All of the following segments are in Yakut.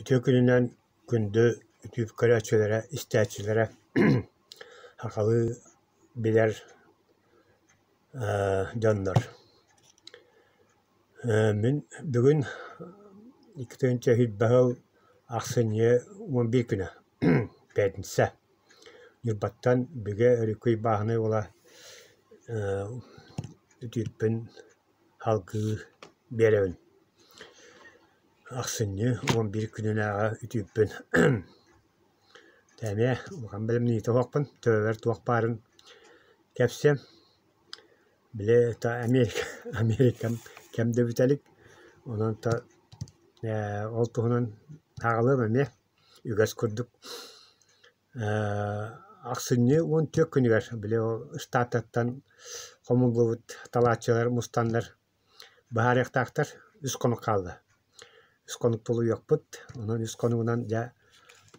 Үтүө күнүнэн күндү үтүө көрөөччүлэрэ, истээччилэрэ сахалыы билэр дьоннор. Мин бүгүн 2020 сыл ахсынньы 11 күнэ, пятница. Ньурбаттан Бүгэ Өрүкүй бааһынай уола үтүөппүн салгыы биэрэбин. Ахсынньы 11 күнүнээҕи үтүөппүн эмиэ улахан бэлэмниитэ суохпун, төбөбөр туох баарын кэпсиэм. Били это Америка, Америкам кэм да бүтэ илик, онон то ол туһунан ааҕылыам эмиэ үгэс курдук. Ахсынньы 14 күнүгэр били ол штаттартан хомуллубут талааччылар мустаннар быһаарыахтаахтар, үс хонук хаалла. Үс хонук тулуйуохпут, онон үс хонугунан дьэ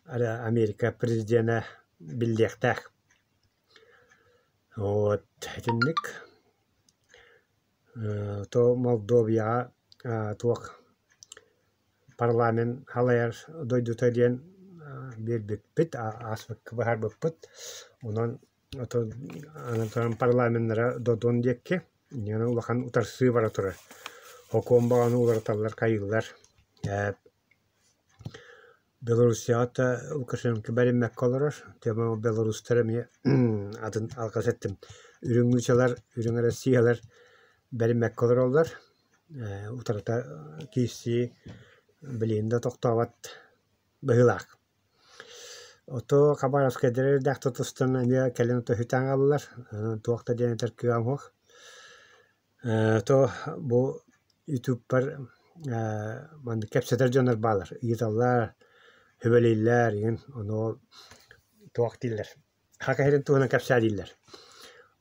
Америка президенэ биллиэхтээх. Вот итинник то Молдовияҕа туох парламент халайар дойдута диэн биэрбиппит, ааспыкка быһаарбыппыт. Онон аны парламеннара Додон диэки инньэ улахан утарсыы бара турар. Сокуон баҕаны уларыталлар, хайыыллар. Белоруссияҕа да Лукашенко бэриммэккэ олорор. Тема белорустар эмиэ атын алҕас эттим. Үрүҥ нуучалар, үрүҥ Россиялар бэриммэккэ олороллор. Утарыта киирсии билигин да тохтообот быһыылаах. Ото Хабаровскайдары эрдээх тутустан эмиэ кэлин үтүһүтэн хааллылар. Туох да диэн этэр кыаҕым суох. То бу ютубпар маннык кэпсэтэр дьоннор бааллар, ыйыталлар, сүбэлииллэр игин, ону туох дииллэр, Хака иһэрин туһунан кэпсээ дииллэр.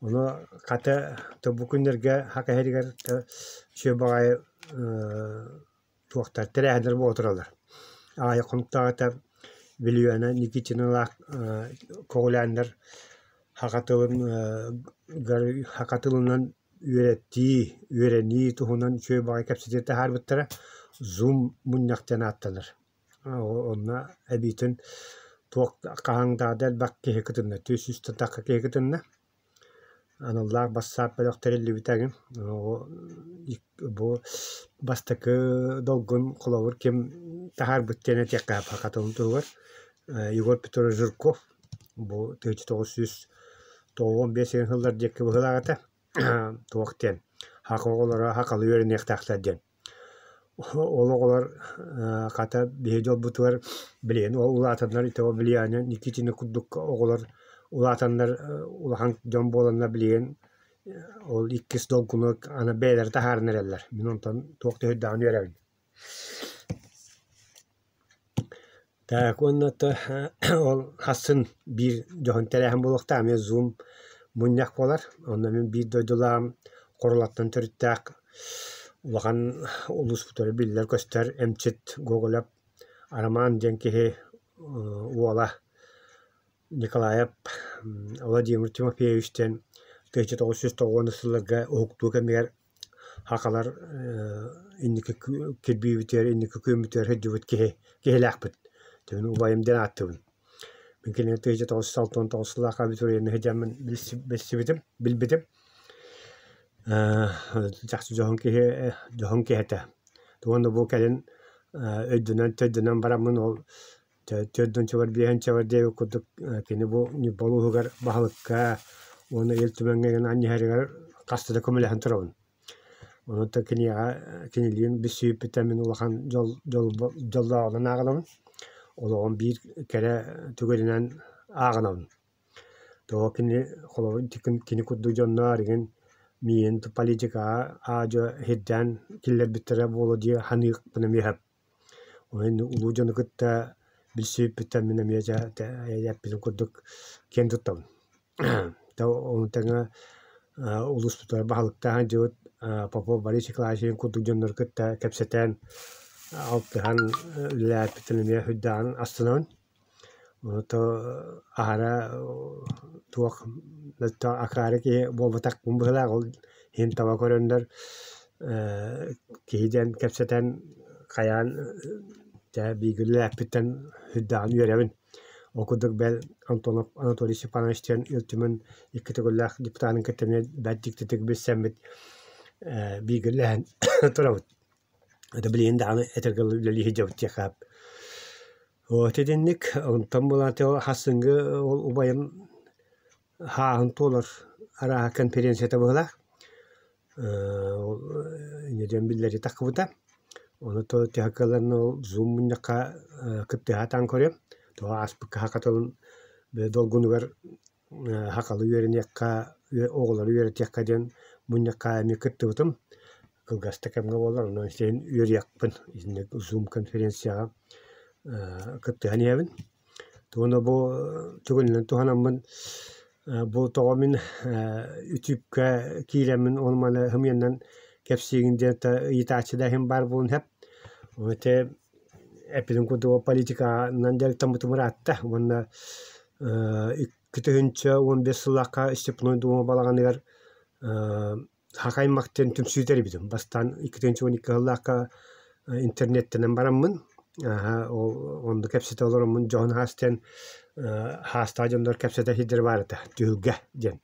Ону хата то бу күннэргэ хака иһэригэр үчүгэй баҕайы туохтар тэрээһиннэр буола тураллар. Аҕыйах хонуктааҕыта Вилюяна Никитиналаах көҕүлээннэр саха тылын саха тылынан үөрэтии, үөрэнии туһунан үчүгэй баҕайы кэпсэтии таһаарбыттара Zoom мунньах диэн ааттанар. Онно эбиитин туох хаһан да элбэх киһи кытынна, 400 тахха киһи кытынна. Аналлаах бассаап бөлөх тэриллибитэ эҥин. Бу бастакы долгун холобур ким таһаарбыт диэн этиэххэ хатылын туһугар Егор Петрович Жирков бу 1995 сыллар диэки быһыылаах этэ туох диэн саха оҕолоро сахалыы үөрэниэхтээхтэр диэн. Ол оҕолор хата биһиги дьолбутугар билигин ол улаатаннар ити влияние Никитина курдук оҕолор улаатаннар улахан дьон буоланнар билигин ол иккис долгуну аны бэйэлэрэ таһааран эрэллэр. Мин онтон туох да сүрдээҕин үөрэбин. Так уонна ол хассын биир дьоһун тэрээһин буолуохтаах эмиэ Zoom мунньах буолар. Онно мин биир дойдулааҕым Хорулаттан төрүттээх улахан улууспутугар биллэр-көстөр эмчит Гоголев Роман диэн киһи уола Николаев Владимир Тимофеевич диэн 1990 сылларга уһуктуу кэмигэр Сахалар инники кирбиибитигэр, инники күөммүтүгэр сылдьыбыт киһи киһилээхпит. Мин убайым диэн ааттыыбын. Мин кинини 1969 сыллаахха абитуриены сылдьаммын билсибитим, билбитим. Чахчы дьоһун киһи дьоһун киһи этэ. Уонна бу кэлин өйдөнөн-төйдөнөн бараммын ол 4 5 диэбит курдук кини бу Ньурба улууһугар баһылыкка уонна Ил Түмэҥҥэ анньыһарыгар хаста да көмөлөһөн турабын. Онон киниэхэ кинилиин билсибиппиттэн мин улахан дьол дьоллооҕунан ааҕынабын. Олоҕум биир кэрэ түгэнинэн ааҕынабын. Тоҕо кини холобур кини курдук дьонноор игин миигин политикаҕа аа-дьуо сирдээн киллэрбиттэрэ буолуо дии саныахпын эмиэ сөп. Онон улуу дьону кытта билсибиппиттэн мин эмиэ дьэ эппитим курдук киэн туттабын. Ону тэҥэ улууспутугар баһылыктаах дьыбыт Попов Борис Николаевич курдук дьоннору кытта кэпсэтэн, алтыһан үлэлээбиппиттэн эмиэ сүрдээҕин астынабын. То аһара туох мөлтөх акаары киһи буолбатахпын быһыылаах, ол иһин таба көрөннөр киһи диэн кэпсэтэн хайаан. Дьэ, бииргэ үлэлээппиттэн сүрдээҕин үөрэбин. Ол курдук бэл Антонов Анатолий Степанович диэн Ил Түмэн икки төгүллээх депутатын кытта эмиэ бэрт дьиктитик билсэммит бииргэ үлэлэһэн турабыт. Это билигин даҕаны этэргэ дылы үлэлии сылдьабыт диэххэ сөп. Вот итинник онтон буолан хассыҥҥы ол убайым хааһын туолар арааһа конференцията быһыылаах. Ол инньэ диэн биллэрии тахсыбыта. Ону төһө кыалларынан ол Zoom мунньахха кыттыһа сатаан көрүөм. Тоҕо ааспыкка саха тылын долгунугар сахалыы үөрэниэххэ, оҕолору үөрэтиэххэ диэн мунньахха эмиэ кыттыбытым. Кылгас да кэмҥэ буоллар, онон син үөрүйэхпин итинник Zoom конференцияҕа кыттыһан иһэбин. Уонна бу түгэнинэн туһанаммын бу тоҕо мин үтүккэ киирэммин ол маны ымыйанан кэпсиигин диэн ыйытааччы да иһин баар буолуон сөп. Ити эппитим курдук политиканан дьарыктаммытым ыраатта уонна 2015 сыллаахха Степной Дума балаҕаныгар Саха аймах диэн түмсүү тэрийбитим. Бастаан 2012 сыллаахха интернеттэнэн бараммын, ол онно кэпсэтэ олороммун дьоһун хаас диэн хаастаах дьоннор кэпсэтэ сылдьар баар этэ түһүлгэ диэн.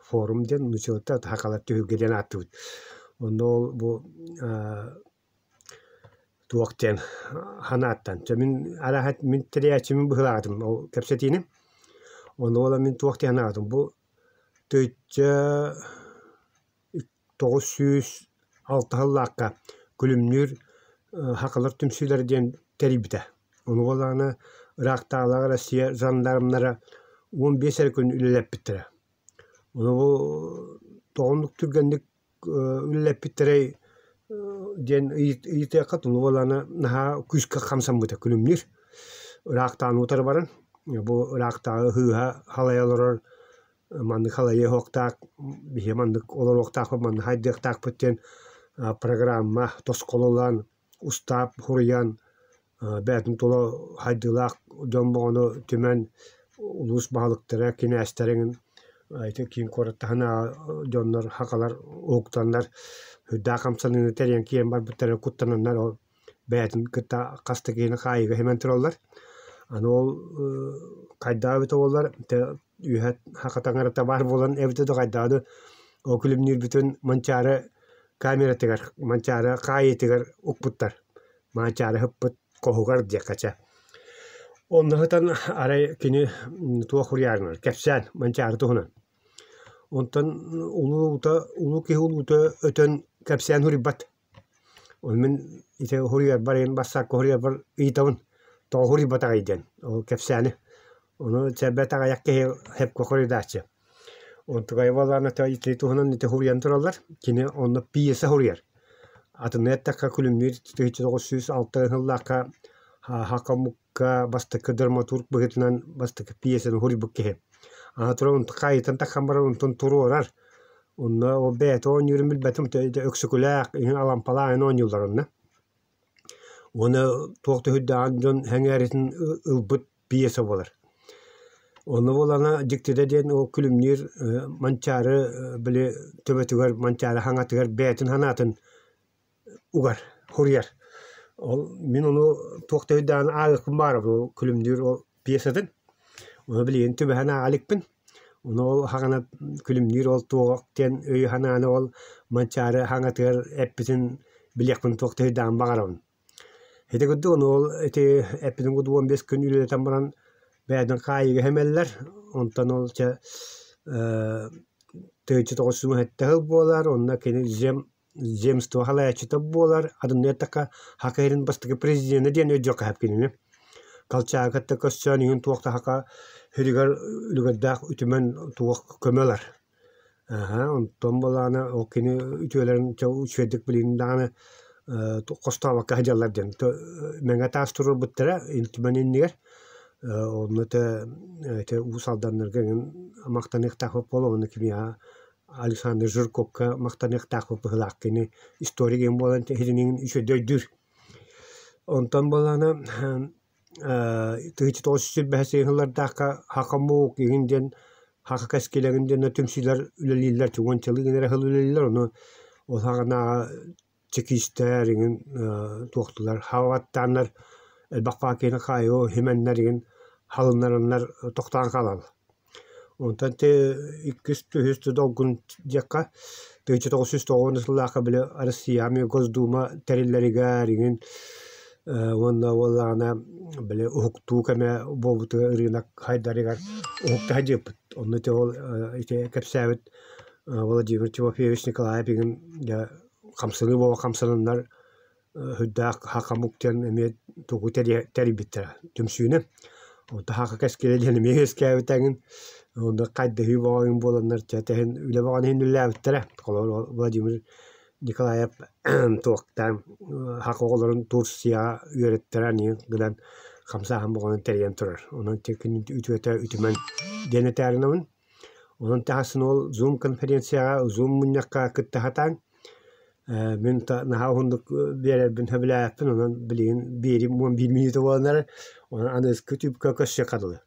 Форум диэн нууччалыыта сахалар түһүлгэ диэн ааттыыбыт. Онно ол бу туох диэн санааттан дьэ мин арааһа мин тэрийээччибин быһыылаатым ол кэпсэтиини. Ону ол мин туох диэн санаатым бу тыһыынча 906 сыллаахха Күлүмнүүр сахалар түмсүүлэрэ диэн тэрийбитэ. Ону буоллаҕына ыраахтааҕылаах Россия жандармнара 15 эрэ күн үлэлэппиттэрэ. Ону бу тоҕо оннук түргэнник үлэлэппиттэрэй диэн ыйытыахха ону буоллаҕына наһаа күүскэ хамсаммыта күлүмнүүр. Ыраахтааҕыны утары баран бу ыраахтааҕы ыһыыһа халайа олорор маннык халайыа суохтаах биһиги маннык олоруохтаахпыт маннык хайдыахтаахпыт диэн программа тосхолулаан устаап суруйан бэйэтин тула хайдыылаах дьон бөҕөнү түмэн улуус баһылыктара кинээстэрин ити киин куорат таһынааҕы дьоннор сахалар уһуктаннар сүрдээх хамсаныыны тэрийэн киирэн барбыттара куттананнар ол бэйэтин кытта хас да киһини хаайыыга симэн тураллар. Аны ол хайдах эбитэ буоллар үөһэ саха таҥарата баар буолан эбитэ да хайдаҕа да ол күлүмнүүрбүтүн Манчаары камератыгар Манчаары хаайыытыгар укпуттар. Манчаары ыппыт хоһугар диэххэ чэ. Онно сытан арай кини туох суруйаарынар кэпсээн Манчаары туһунан. Онтон улуу улуу киһи улуута өтөн кэпсээн суруйбат. Ол мин ити суруйарбар иһин бассаакка суруйарбар ыйытабын тоҕо суруйбатаҕый диэн ол кэпсээни. Ону чэ бэрт аҕыйах киһи сөпкө хоруйдааччы. Онтукайа буоллаҕына ити туһунан ити суруйан тураллар. Кини онно пьеса суруйар. Атыны эттэххэ Күлүмнүүр 1906 сыллаахха Саха омукка бастакы драматург быһыытынан бастакы пьесаны суруйбут киһи. Аны туран онтун хаайыытын тахсан баран онтун туруорар. Онно ол бэйэтэ оонньуурун билбэтим, Өксөкүлээх, иһин Алампалаах иһин оонньууллар онно. Уонна туох да сүрдээҕин дьон сэҥээритин ылбыт пьеса буолар. Онно буоллаҕына дьиктитэ диэн ол Күлүмнүүр Манчаары били төбөтүгэр Манчаары хаҥатыгар бэйэтин санаатын угар, суруйар. Ол мин ону туох да өйдөөн ааҕыахпын баҕарабын ол Күлүмнүүр ол пьесатын. Ону билигин түбэһэн ааҕа иликпин. Ону ол хаҕана Күлүмнүүр ол туох диэн өйү-санааны ол Манчаары хаҥатыгар эппитин билиэхпин туох да өйдөөн баҕарабын. Ити курдук ону ол ити эппитин курдук 15 күн үлэлэтэн баран бэйэтин хаайыыга сэмэллэр. Онтон ол чэ 1997 сыл буолар, онно кини зем земство салайааччыта буолар. Атыннык эттэххэ, Саха сирин бастакы президенэ диэн өйдүөххэ сөп кинини. Колчагы кытта көрсөн иһин туох да саха сиригэр үлүгэрдээх үтүмэн туох көмө ылар. Аһа, онтон буоллаҕына ол кини үтүөлэрин чэ үчүгэйдик билигин даҕаны хостообокко сылдьаллар диэн мэҥэ таас туруорбуттара Ил Түмэн иннигэр. Онно этэ ити Уус Алданнарга эҥин махтаныахтаахпыт буолуо уонна кимиэхэ Александр Жирковка махтаныахтаахпыт быһыылаах кини историк эҥин буолан иһитинин үчүгэйдик өйдүүр. Онтон буоллаҕына 1925 сыллардаахха Хакамук игин диэн Хака кэскилэгин диэн түмсүүлэр үлэлииллэр, уончалыы гына эрэ сыл үлэлииллэр, ону ол саҕанааҕы чекистэр игин туохтулар хабаттааннар Элбэх баакыйаны хаайыы химэннэр игин халыннараннар тохтоон хаалаллар. Онтон ити иккис үһүс долгун диэххэ 1990 сыллаахха били Россия Госдума тэриллэригэр игин уонна буоллаҕына били уһуктуу кэмэ буолбутугар ырыынак хайдарыгар уһукта сылдьыбыппыт. Онно ити ол ити кэпсээбит Владимир Тимофеевич Николаев игин дьэ хамсаныы буола хамсананнар Үрдээх Хахамук диэн эмиэ тугу тэрийбиттэрэ түмсүүнү. Онтон Хаха кэскилэ диэн эмиэ үөскээбит эҥин. Онно хайдыһыы бөҕө буоланнар чэ тэһин үлэ бөҕөнү иһин үлэлээбиттэрэ. Холобур Владимир Николаев туохтаан Хаха оҕолорун Турцияҕа үөрэттэрэн иһин гынан хамсааһын бөҕөнү тэрийэн турар. Онон кини үтүөтэ үтүмэн диэн этээринэбин. Онон таһасын ол Zoom конференцияҕа, Zoom мунньахха кытта сатаан мин наһаа уһуннук биэрэрбин сөбүлээбэппин, онон билигин биэрим 11 мүнүүтэ буолан эрэр, онон аныгыскы түбүккэ көрсүөххэ дылы.